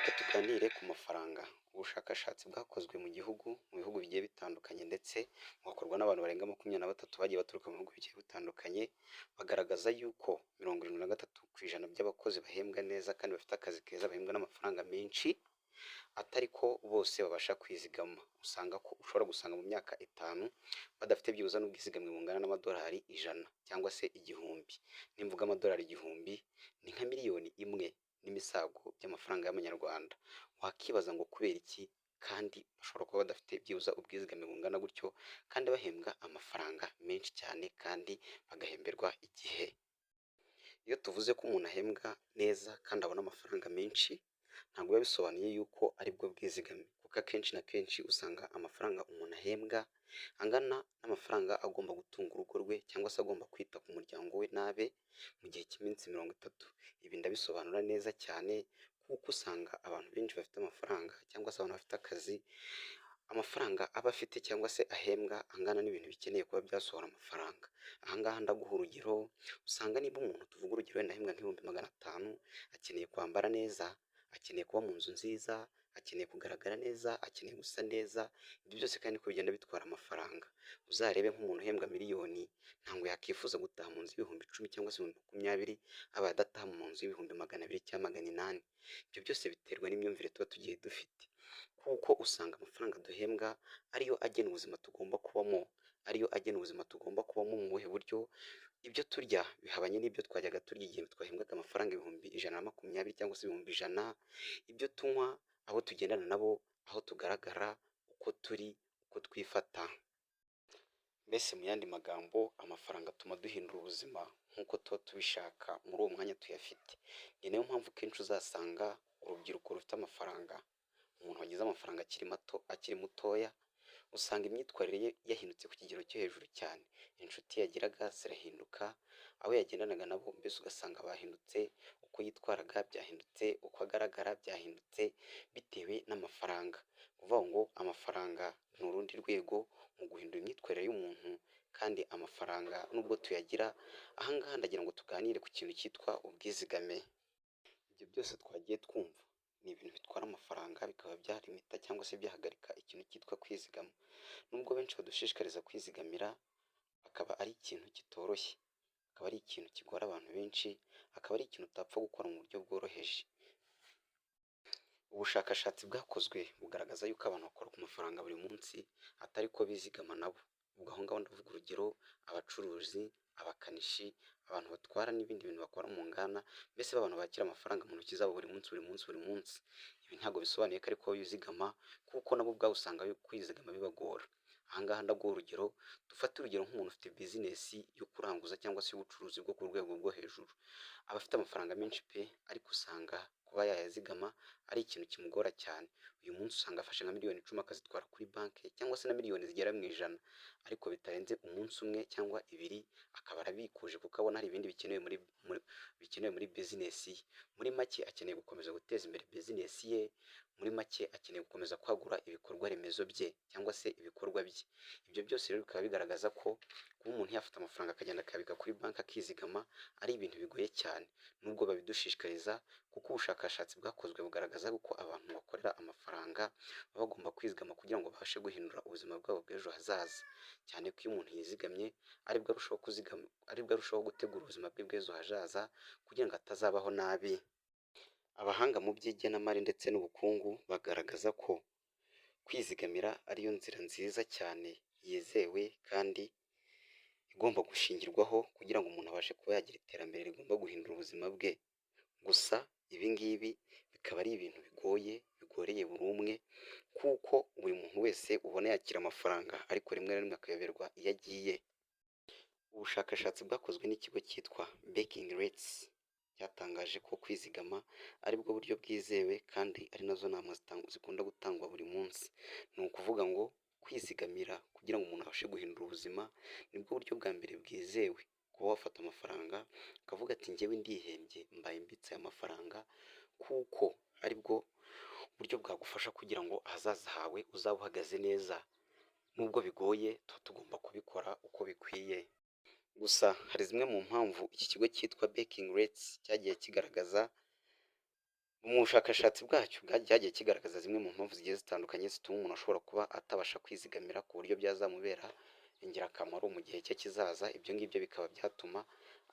Reka tuganire ku mafaranga. Ubushakashatsi bwakozwe mu gihugu, mu bihugu bigiye bitandukanye, ndetse bugakorwa n'abantu barenga 23 bagiye baturuka mu bihugu bigiye bitandukanye, bagaragaza yuko 73% by'abakozi bahembwa neza kandi bafite akazi keza, bahembwa n'amafaranga menshi, atari ko bose babasha kwizigama. Usanga ko ushobora gusanga mu myaka 5 badafite byibuze n'ubwizigame bungana n'amadolari 100 cyangwa se 1000. Nimvuga amadolari 1000, ni nka miliyoni 1 n'imisago by'amafaranga y'amanyarwanda. Wakibaza ngo kubera iki kandi bashobora kuba badafite byibuze ubwizigame bungana gutyo kandi bahembwa amafaranga menshi cyane kandi bagahemberwa igihe? Iyo tuvuze ko umuntu ahembwa neza kandi abona amafaranga menshi, ntabwo biba bisobanuye yuko aribwo bwizigame, kuko akenshi na kenshi usanga amafaranga umuntu ahembwa angana n'amafaranga agomba gutunga urugo rwe cyangwa se agomba kwita ku muryango we n'abe mu gihe cy'iminsi 30. Ibi ndabisobanura neza cyane kuko usanga abantu benshi bafite amafaranga cyangwa se abantu bafite akazi, amafaranga aba afite cyangwa se ahembwa angana n'ibintu bikeneye kuba byasohora amafaranga. Aha ngaha ndaguha urugero: usanga niba umuntu, tuvuga urugero, wenda ahembwa nk'500,000, akeneye kwambara neza, akeneye kuba mu nzu nziza, akeneye kugaragara neza, akeneye gusa neza, ibyo byose kandi niko bigenda bitwara amafaranga. Uzarebe nk'umuntu uhembwa miliyoni, ntabwo yakwifuza gutaha mu nzu y'10,000 cyangwa se 20,000, abaye adataha mu nzu y'200,000 cyangwa 800. Ibyo byose biterwa n'imyumvire tuba tugiye dufite, kuko usanga amafaranga duhembwa ariyo agena ubuzima tugomba kubamo. Ariyo agena ubuzima tugomba kubamo mu buhe buryo? Ibyo turya bihabanye n'ibyo twajyaga turya igihe twahembwaga amafaranga 120,000 cyangwa se 100,000, ibyo tunywa, abo tugendana nabo, aho tugaragara, uko turi, uko twifata. Mbese mu yandi magambo, amafaranga atuma duhindura ubuzima nk'uko tuba tubishaka muri uwo mwanya tuyafite. Ni nayo mpamvu kenshi uzasanga urubyiruko rufite amafaranga, umuntu wagize amafaranga akiri mato, akiri mutoya, usanga imyitwarire ye yahindutse ku kigero cyo hejuru cyane. Inshuti yagiraga zirahinduka, abo yagendanaga nabo mbese ugasanga bahindutse, uko yitwaraga byahindutse, uko agaragara byahindutse, bitewe n'amafaranga. Ni ukuvuga ngo amafaranga ni urundi rwego mu guhindura imyitwarire y'umuntu, kandi amafaranga nubwo tuyagira, aha ngaha ndagira ngo tuganire ku kintu cyitwa ubwizigame. Ibyo byose twagiye twumva ni ibintu bitwara amafaranga, bikaba byarimita cyangwa se byahagarika ikintu cyitwa kwizigama. Nubwo benshi badushishikariza kwizigamira, akaba ari ikintu kitoroshye, akaba ari ikintu kigora abantu benshi, akaba ari ikintu utapfa gukora mu buryo bworoheje. Ubushakashatsi bwakozwe bugaragaza yuko abantu bakora ku mafaranga buri munsi atari ko bizigama nabo. Ubwo aho ngaho ndavuga urugero: abacuruzi, abakanishi, abantu batwara n'ibindi bintu bakora mu nganda, mbese abantu bakira amafaranga mu ntoki zabo buri munsi, buri munsi, buri munsi. Ibi ntabwo bisobanuye ko ariko bizigama, kuko nabo ubwabo usanga kwizigama bibagora. Aha ngaha ndaguha urugero, dufate urugero nk'umuntu ufite business yo kuranguza cyangwa se y'ubucuruzi bwo ku rwego rwo hejuru. Aba afite amafaranga menshi pe, ariko usanga kuba yayazigama ari ikintu kimugora cyane. Uyu munsi usanga afashe nka miliyoni 10 akazitwara kuri banki, cyangwa se na miliyoni zigera mu 100, ariko bitarenze umunsi umwe cyangwa ibiri akaba arabikuje, kuko abona hari ibindi bikenewe muri business ye. Muri make akeneye gukomeza guteza imbere business ye, muri make akeneye gukomeza kwagura ibikorwa remezo bye cyangwa se ibikorwa bye. Ibyo byose rero bikaba bigaragaza ko kuba umuntu yafata amafaranga akagenda akayabika kuri banki akizigama ari ibintu bigoye cyane, nubwo babidushishikariza, kuko ubushakashatsi bwakozwe bugaragaza ko abantu bakorera amafaranga baba bagomba kwizigama kugira ngo babashe guhindura ubuzima bwabo bw'ejo hazaza. Cyane ko iyo umuntu yizigamye aribwo arushaho kuzigama, aribwo arushaho gutegura ubuzima bwe bw'ejo hazaza kugira ngo atazabaho nabi. Abahanga mu by'igenamari ndetse n'ubukungu bagaragaza ko kwizigamira ariyo nzira nziza cyane, yizewe kandi igomba gushingirwaho kugira ngo umuntu abashe kuba yagira iterambere rigomba guhindura ubuzima bwe. Gusa ibi ngibi bikaba ari ibintu bigoye, bigoreye buri umwe, kuko buri muntu wese ubona yakira amafaranga ariko rimwe na rimwe akayoberwa iyo agiye. Ubushakashatsi bwakozwe n'ikigo cyitwa Bankingrates cyatangaje ko kwizigama aribwo buryo bwizewe kandi ari nazo nama zikunda gutangwa buri munsi. Ni ukuvuga ngo kwizigamira kugira ngo umuntu abashe guhindura ubuzima nibwo buryo bwa mbere bwizewe. Kuba wafata amafaranga ukavuga ati: "Njyewe ndihembye, mbaye mbitse aya mafaranga," kuko aribwo buryo bwagufasha kugira ngo ahazaza hawe uzabe uhagaze neza. Nubwo bigoye, tuba tugomba kubikora uko bikwiye. Gusa hari zimwe mu mpamvu iki kigo cyitwa Bankingrates cyagiye kigaragaza mu Mu bushakashatsi bwacyo byagiye kigaragaza zimwe mu mpamvu zigiye zitandukanye zituma umuntu ashobora kuba atabasha kwizigamira ku buryo byazamubera ingirakamaro mu gihe cye kizaza, ibyo ngibyo bikaba byatuma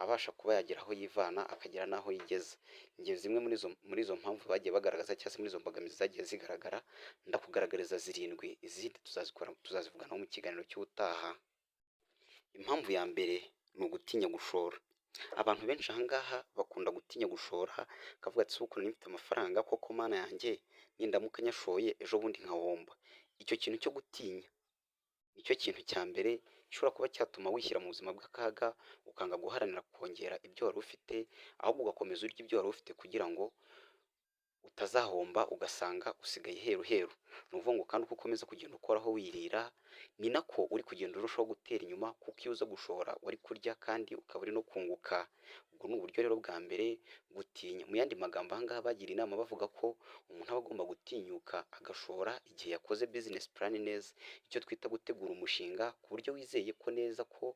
abasha kuba yagera aho yivana akagera n'aho yigeza. Njye zimwe muri izo mpamvu bagiye bagaragaza cyangwa se muri izo mbogamizi zagiye zigaragara, ndakugaragariza zirindwi, izindi tuzazikora, tuzazivuganaho mu kiganiro cy'ubutaha. Impamvu ya mbere ni ugutinya gushora. Abantu benshi aha ngaha bakunda gutinya gushora, akavuga ati: "Si ukuntu mfite amafaranga koko, Mana yanjye, nindamuka nyashoye ejo bundi nkahomba." Icyo kintu cyo gutinya nicyo kintu cya mbere gishobora kuba cyatuma wishyira mu buzima bw'akaga, ukanga guharanira kongera ibyo wari ufite, ahubwo ugakomeza urya ibyo wari ufite kugira ngo utazahomba, ugasanga usigaye iheruheru. Ni ukuvuga ngo kandi uko ukomeza kugenda ukoraho wirira, ni nako uri kugenda urushaho gutera inyuma, kuko iyo uza gushora wari kurya kandi ukaba uri no kunguka. Ubwo ni uburyo rero bwa mbere, gutinya. Mu yandi magambo, aha ngaha bagira inama bavuga ko umuntu aba agomba gutinyuka agashora igihe yakoze business plan neza, icyo twita gutegura umushinga ku buryo wizeye ko neza ko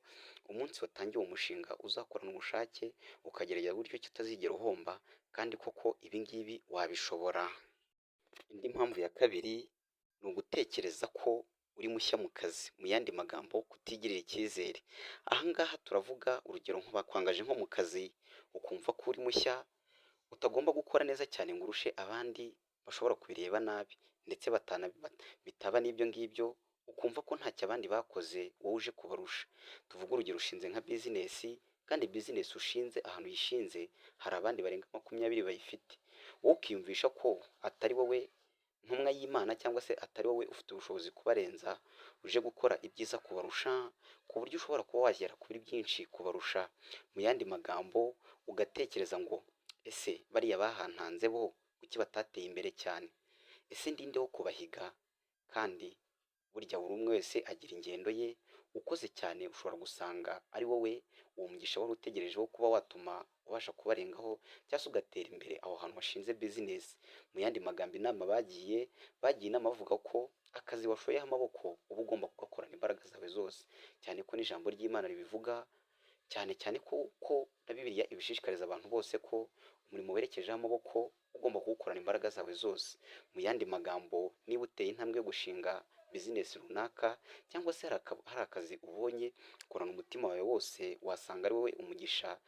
umunsi watangiye uwo mushinga uzakorana ubushake, ukagerageza uburyo ki utazigera uhomba, kandi koko ibi ngibi wabishobora. Indi mpamvu ya kabiri ni ugutekereza ko uri mushya mu kazi, mu yandi magambo kutigirira icyizere. Aha ngaha turavuga urugero nko bakwangaje nko mu kazi, ukumva ko uri mushya, utagomba gukora neza cyane ngo urushe abandi bashobora kubireba nabi, ndetse bitaba n'ibyo ngibyo ukumva ko ntacyo abandi bakoze wowe uje kubarusha. Tuvuge urugero, ushinze nka business, kandi business ushinze, ahantu uyishinze hari abandi barenga 20 bayifite, wowe ukiyumvisha ko atari wowe ntumwa y'Imana cyangwa se atari wowe ufite ubushobozi kubarenza, uje gukora ibyiza kubarusha, ku buryo ushobora kuba wagera kuri byinshi kubarusha. Mu yandi magambo, ugatekereza ngo: "Ese bariya bahantanze bo kuki batateye imbere cyane? Ese ndinde wo kubahiga?" Kandi burya buri umwe wese agira ingendo ye. Ukoze cyane ushobora gusanga ari wowe uwo mugisha wari utegereje wo kuba watuma ubasha kubarengaho cyangwa se ugatera imbere aho hantu washinze business. Mu yandi magambo, inama bagiye inama bavuga ko akazi washoyeho amaboko uba ugomba kugakorana imbaraga zawe zose, cyane ko n'ijambo ry'Imana ribivuga cyane cyane ko na Bibiliya ibishishikariza abantu bose ko umurimo werekejeho amaboko ugomba kuwukorana imbaraga zawe zose. Mu yandi magambo, niba uteye intambwe yo gushinga business runaka cyangwa se hari akazi ubonye, korana umutima wawe wose, wasanga ari wowe umugisha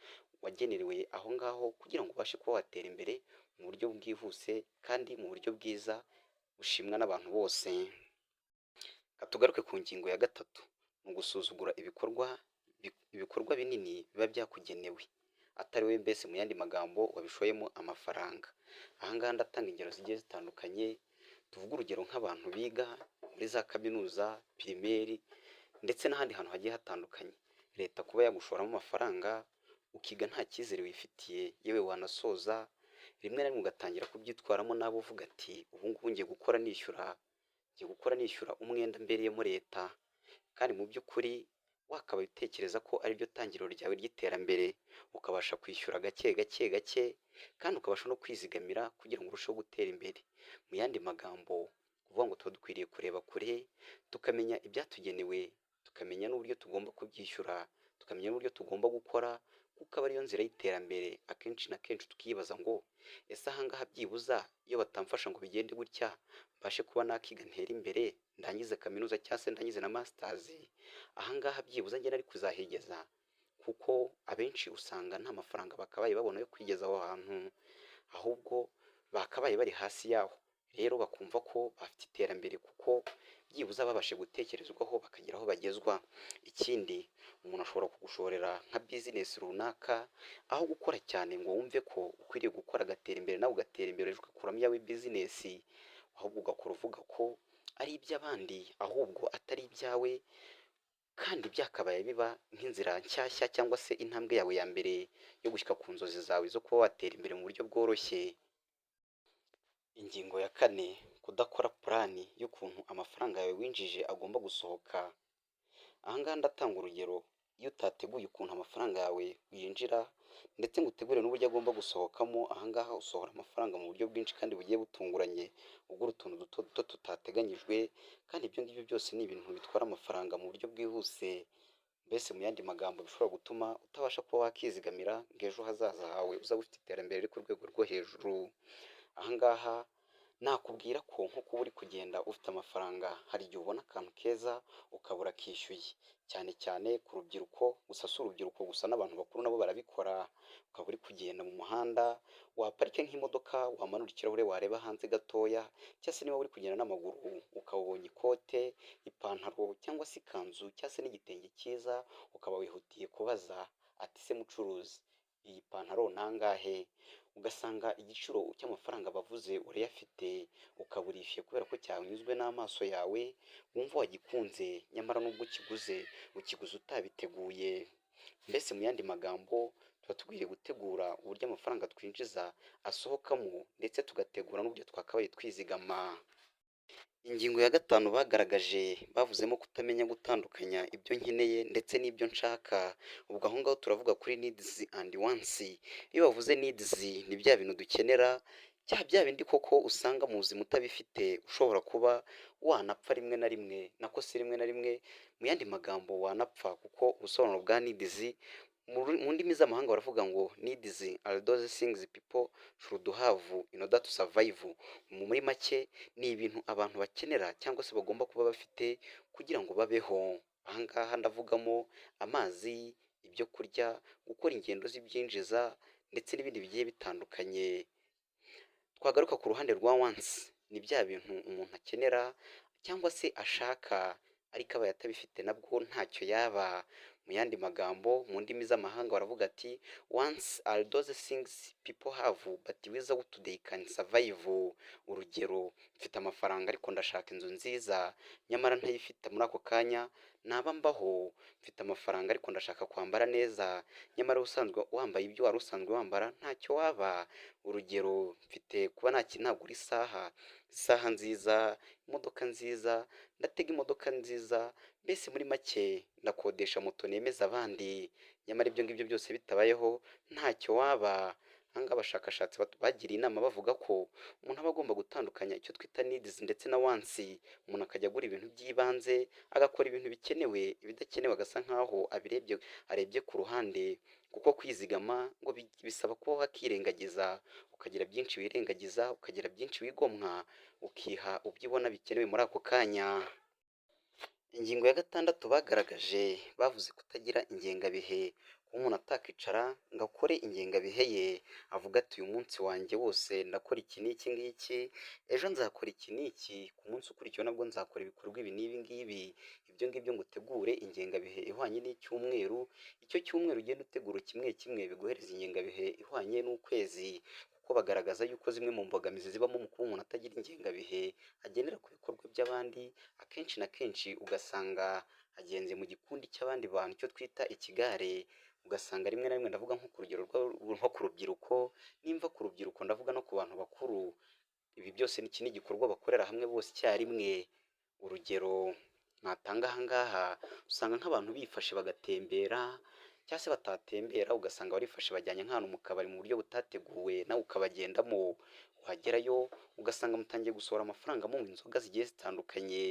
wagenewe aho ngaho kugira ngo ubashe kuba watera imbere mu buryo bwihuse kandi mu buryo bwiza bushimwa n'abantu bose. Tugaruke ku ngingo ya gatatu, ni ugusuzugura ibikorwa binini biba byakugenewe atari wowe, mbese mu yandi magambo wabishoyemo amafaranga. Aha ngaha ndatanga ingero zigiye zitandukanye. Tuvuge urugero nk'abantu biga muri za kaminuza, primaire ndetse n'ahandi hantu hagiye hatandukanye. Leta kuba yagushoramo amafaranga ukiga nta cyizere wifitiye, yewe wanasoza rimwe na rimwe ugatangira kubyitwaramo nabi, uvuga ati: "Ubu ngubu ngiye gukora nishyura, ngiye gukora nishyura umwenda mbereyemo leta." Kandi mu by'ukuri wakabaye utekereza ko ariryo tangiriro ryawe ry'iterambere, ukabasha kwishyura gake gake gake kandi ukabasha no kwizigamira kugira ngo urusheho gutera imbere. Mu yandi magambo, kuvuga ngo tuba dukwiriye kureba kure, tukamenya ibyatugenewe, tukamenya n'uburyo tugomba kubyishyura, tukamenya n'uburyo tugomba gukora, kuko aba ariyo nzira y'iterambere. Akenshi na kenshi tukibaza ngo: "Ese aha ngaha byibuza iyo batamfasha ngo bigende gutya, mbashe kuba nakiga ntere imbere, ndangize kaminuza cyangwa se ndangize na masters, aha ngaha byibuza njye nari kuzahigeza?" Kuko abenshi usanga nta mafaranga bakabaye babona yo kwigeza aho hantu, ahubwo bakabaye bari hasi yaho. Rero bakumva ko bafite iterambere kuko byibuze babashe gutekerezwaho bakagera aho bagezwa. Ikindi, umuntu ashobora kugushorera nka business runaka, aho gukora cyane ngo wumve ko ukwiriye gukora agatera imbere, nawe ugatera imbere, ejo ugakuramo iyawe business, ahubwo ugakora uvuga ko ari iby'abandi ahubwo atari ibyawe, kandi byakabaye biba nk'inzira nshyashya cyangwa se intambwe yawe ya mbere yo gushyika ku nzozi zawe zo kuba watera imbere mu buryo bworoshye. Ingingo ya kane, kudakora plan y'ukuntu amafaranga yawe winjije agomba gusohoka. Aha ngaha ndatanga urugero: iyo utateguye ukuntu amafaranga yawe yinjira ndetse ngo utegure n'uburyo agomba gusohokamo, aha ngaha usohora amafaranga mu buryo bwinshi kandi bugiye butunguranye, ugura utuntu duto duto tutateganyijwe, kandi ibyo ngibyo byose ni ibintu bitwara amafaranga mu buryo bwihuse. Mbese mu yandi magambo, bishobora gutuma utabasha kuba wakizigamira ngo ejo hazaza hawe uzabe ufite iterambere riri ku rwego rwo hejuru. Aha ngaha nakubwira ko nko kuba uri kugenda ufite amafaranga, hari igihe ubona akantu keza ukaba urakishyuye, cyane cyane ku rubyiruko. Gusa si urubyiruko gusa, n'abantu bakuru nabo barabikora. Ukaba uri kugenda mu muhanda, waparika nk'imodoka, wamanura ikirahure, wareba hanze gatoya, cyangwa se niba uri kugenda n'amaguru ukaba ubonye ikote, ipantaro cyangwa se ikanzu cyangwa se n'igitenge cyiza, ukaba wihutiye kubaza ati: "Se mucuruzi, iyi pantaro ni angahe?" Ugasanga igiciro cy'amafaranga bavuze urayafite, ukaba urishyuye kubera ko cyanyuzwe n'amaso yawe, wumva wagikunze. Nyamara nubwo ukiguze, ukiguze utabiteguye. Mbese mu yandi magambo, tuba tukwiriye gutegura uburyo amafaranga twinjiza asohokamo, ndetse tugategura n'uburyo twakabaye twizigama. Ingingo ya gatanu bagaragaje, bavuzemo kutamenya gutandukanya ibyo nkeneye ndetse n'ibyo nshaka. Ubwo aho ngaho turavuga kuri needs and wants. Iyo bavuze needs, ni bya bintu dukenera, bya bindi koko usanga mu buzima utabifite ushobora kuba wanapfa rimwe na rimwe, nako si rimwe na rimwe, mu yandi magambo wanapfa, kuko ubusobanuro bwa needs mu ndimi z'amahanga baravuga ngo: "Needs are those things people should have in order to survive." Muri make, ni ibintu abantu bakenera cyangwa se bagomba kuba bafite kugira ngo babeho. Aha ngaha ndavugamo amazi, ibyo kurya, gukora ingendo z'ibyinjiza ndetse n'ibindi bigiye bitandukanye. Twagaruka ku ruhande rwa wants, ni bya bintu umuntu akenera cyangwa se ashaka, ariko abaye atabifite nabwo ntacyo yaba. Mu yandi magambo, mu ndimi z'amahanga baravuga ati: "Wants are those things people have but without they can survive." Urugero, mfite amafaranga ariko ndashaka inzu nziza, nyamara ntayifite muri ako kanya naba mbaho. Mfite amafaranga ariko ndashaka kwambara neza, nyamara usanzwe wambaye ibyo wari usanzwe wambara ntacyo waba. Urugero, mfite kuba nagura isaha nziza, imodoka nziza, ndatega imodoka nziza, mbese muri make ndakodesha moto nemeza abandi, nyamara ibyo ngibyo byose bitabayeho ntacyo waba. Aha ngaha abashakashatsi bagiriye inama bavuga ko umuntu aba agomba gutandukanya icyo twita needs ndetse na wants, umuntu akajya agura ibintu by'ibanze, agakora ibintu bikenewe, ibidakenewe agasa nkaho abirebye arebye ku ruhande, kuko kwizigama ngo bisaba kuba wakirengagiza, ukagira byinshi wirengagiza, ukagira byinshi wigomwa, ukiha ibyo ubona bikenewe muri ako kanya. Ingingo ya gatandatu bagaragaje, bavuze kutagira ingengabihe, kuba umuntu atakicara ngo akore ingengabihe ye, avuga ati: "Uyu munsi wanjye wose ndakora iki n'iki ngiki, ejo nzakora iki n'iki, ku munsi ukurikiyeho nabwo nzakora ibikorwa ibi n'ibi ngibi." Ibyo ngibyo ngo utegure ingengabihe ihwanye n'icyumweru, icyo cyumweru ugenda utegura kimwe kimwe biguhereza ingengabihe ihwanye n'ukwezi, kuko bagaragaza yuko zimwe mu mbogamizi zibamo mu kuba umuntu atagira ingengabihe, agendera ku bikorwa by'abandi, akenshi na kenshi ugasanga agenze mu gikundi cy'abandi bantu, icyo twita ikigare, ugasanga rimwe na rimwe, ndavuga nko ku rugero nko ku rubyiruko, nimva ku rubyiruko ndavuga no ku bantu bakuru, ibi byose iki ni igikorwa bakorera hamwe bose icyarimwe. Urugero natanga aha ngaha, usanga nk'abantu bifashe bagatembera, cyangwa se batatembera ugasanga barifashe bajyanye nk'ahantu mu kabari mu buryo butateguwe, nawe ukabagendamo, wagerayo ugasanga mutangiye gusohora amafaranga munywa inzoga zigiye zitandukanye,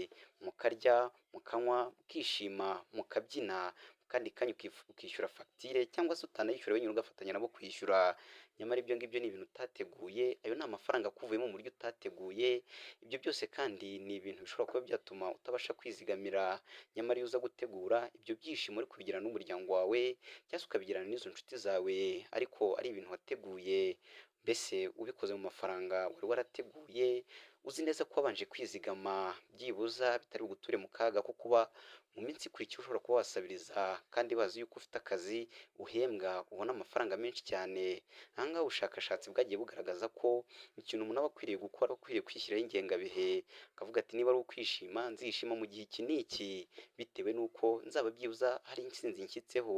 mukarya, mukanywa, mukishima, mukabyina, mu kandi kanya ukishyura fagitire cyangwa se utanayishyura wenyine ugafatanya nabo kwishyura, nyamara ibyo ngibyo ni ibintu utateguye, ayo ni amafaranga akuvuyemo mu buryo utateguye. Ibyo byose kandi ni ibintu bishobora kuba byatuma utabasha kwizigamira, nyamara iyo uza gutegura ibyo byishimo uri kubigirana n'umuryango wawe cyangwa se ukabigirana n'izo nshuti zawe, ariko ari ibintu wateguye, mbese ubikoze mu mafaranga wari warateguye, uzi neza ko wabanje kwizigama byibuza bitari buguture mu kaga ko kuba mu minsi ikurikiye ushobora kuba wasabiriza, kandi bazi yuko ufite akazi uhembwa, ubona amafaranga menshi cyane. Aha ngaha ubushakashatsi bwagiye bugaragaza ko ikintu umuntu aba akwiriye gukora, akwiriye kwishyiraho ingengabihe, akavuga ati: "Niba ari ukwishima nzishima mu gihe iki n'iki, bitewe n'uko nzaba byibuza hari intsinzi nshyitseho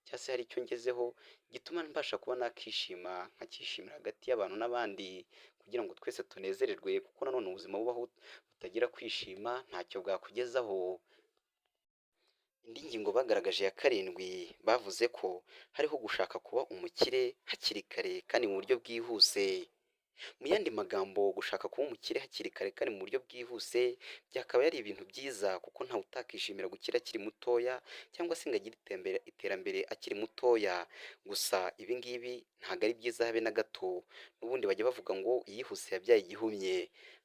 cyangwa se hari icyo ngezeho gituma mbasha kuba nakishima, nkakishimira hagati y'abantu n'abandi, kugira ngo twese tunezererwe", kuko nanone ubuzima bubaho butagira kwishima ntacyo bwakugezaho. Indi ngingo bagaragaje ya karindwi, bavuze ko hariho gushaka kuba umukire hakiri kare kandi mu buryo bwihuse. Mu yandi magambo, gushaka kuba umukire hakiri kare kandi mu buryo bwihuse byakabaye ari ibintu byiza, kuko ntawe utakishimira gukira akiri mutoya cyangwa se ngo agire iterambere akiri mutoya. Gusa ibi ngibi ntabwo ari byiza habe na gato. N'ubundi bajya bavuga ngo iyihuse yabyaye igihumye.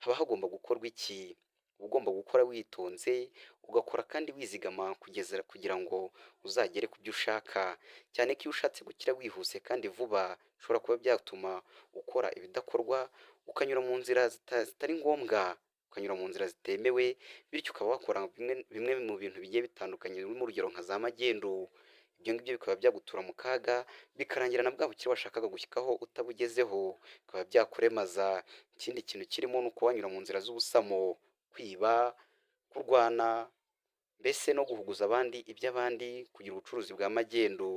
Haba hagomba gukorwa iki? Uba ugomba gukora witonze, ugakora kandi wizigama kugeza kugira ngo uzagere ku byo ushaka, cyane ko iyo ushatse gukira wihuse kandi vuba bishobora kuba byatuma ukora ibidakorwa, ukanyura mu nzira zitari ngombwa, ukanyura mu nzira zitemewe, bityo ukaba wakora bimwe mu bintu bigiye bitandukanye, birimo urugero nka za magendu. Ibyo ngibyo bikaba byagutura mu kaga, bikarangira na bwa bukire washakaga gushyikaho utabugezeho, bikaba byakuremaza. Ikindi kintu kirimo ni uko wanyura mu nzira z'ubusamo, kwiba, kurwana, mbese no guhuguza abandi iby'abandi, kugira ubucuruzi bwa magendu.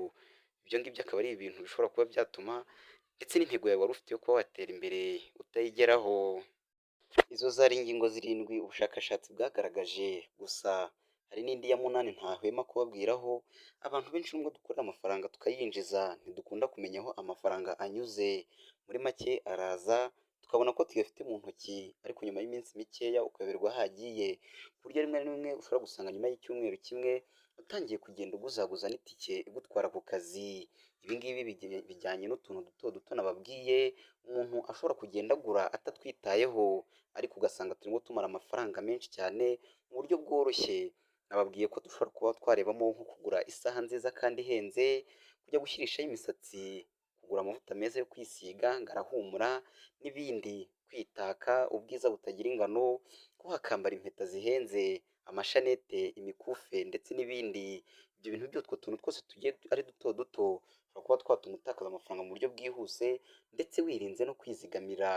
Ibyo ngibyo akaba ari ibintu bishobora kuba byatuma ndetse n'intego yawe wari ufite yo kuba watera imbere utayigeraho. Izo zari ingingo zirindwi ubushakashatsi bwagaragaje, gusa hari n'indi ya munani ntahwema kubabwiraho. Abantu benshi nubwo dukorera amafaranga tukayinjiza, ntidukunda kumenya aho amafaranga anyuze. Muri make araza tukabona ko tuyafite mu ntoki, ariko nyuma y'iminsi mikeya ukayoberwa aho agiye, ku buryo rimwe na rimwe ushobora gusanga nyuma y'icyumweru kimwe utangiye kugenda uguzaguza n'itike igutwara ku kazi. Ibi ngibi bijyanye n'utuntu duto duto nababwiye, umuntu ashobora kugenda agura atatwitayeho, ariko ugasanga turimo tumara amafaranga menshi cyane mu buryo bworoshye. Nababwiye ko dushobora kuba twarebamo nko kugura isaha nziza kandi ihenze, kujya gushyirishaho imisatsi, kugura amavuta meza yo kwisiga ngo arahumura n'ibindi, kwitaka ubwiza butagira ingano, kuba wakambara impeta zihenze, amashanete, imikufe ndetse n'ibindi. Ibyo bintu by'utwo tuntu twose tugiye ari duto duto, dushobora kuba twatuma utakaza amafaranga mu buryo bwihuse ndetse wirinze no kwizigamira,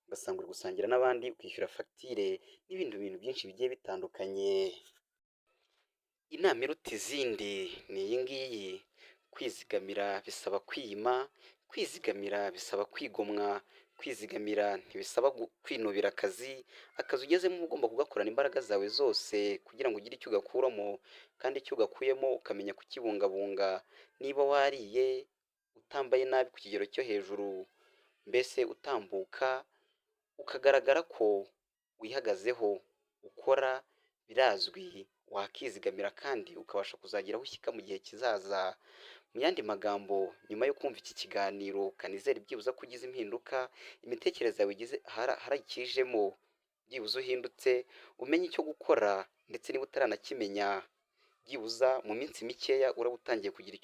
ugasanga uri gusangira n'abandi, ukishyura fagitire n'ibindi bintu byinshi bigiye bitandukanye. Inama iruta izindi ni iyi ngiyi: kwizigamira bisaba kwiyima, kwizigamira bisaba kwigomwa, kwizigamira ntibisaba kwinubira akazi. Akazi ugezemo uba ugomba kugakorana imbaraga zawe zose kugira ngo ugire icyo ugakuramo, kandi icyo ugakuyemo ukamenya kukibungabunga. Niba wariye utambaye nabi ku kigero cyo hejuru, mbese utambuka ukagaragara ko wihagazeho, ukora birazwi, wakizigamira kandi ukabasha kuzagira aho ushyika mu gihe kizaza. Mu yandi magambo, nyuma yo kumva iki kiganiro, kanizere byibuze ko ugize impinduka, imitekerereze yawe igize hari ikijemo, byibuze uhindutse umenye icyo gukora, ndetse niba utaranakimenya, byibuza mu minsi mikeya uraba utangiye kugira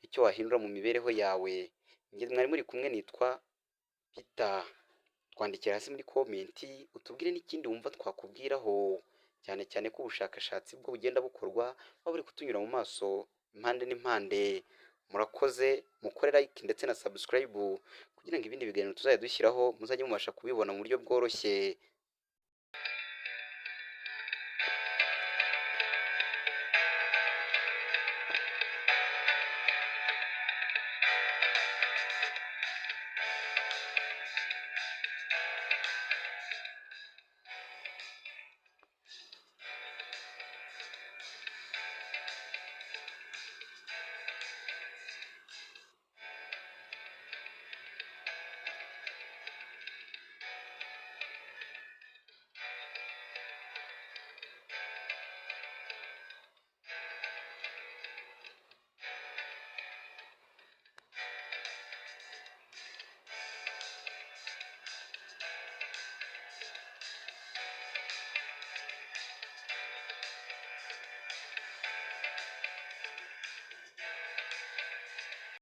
icyo wahindura mu mibereho yawe. Njye mwari muri kumwe nitwa Peter. Twandikira hasi muri comment utubwire n'ikindi wumva twakubwiraho, cyane cyane ko ubushakashatsi bwo bugenda bukorwa buba buri kutunyura mu maso impande n'impande. Murakoze, mukore like ndetse na subscribe kugira ngo ibindi biganiro tuzajya dushyiraho muzajye mubasha kubibona mu buryo bworoshye.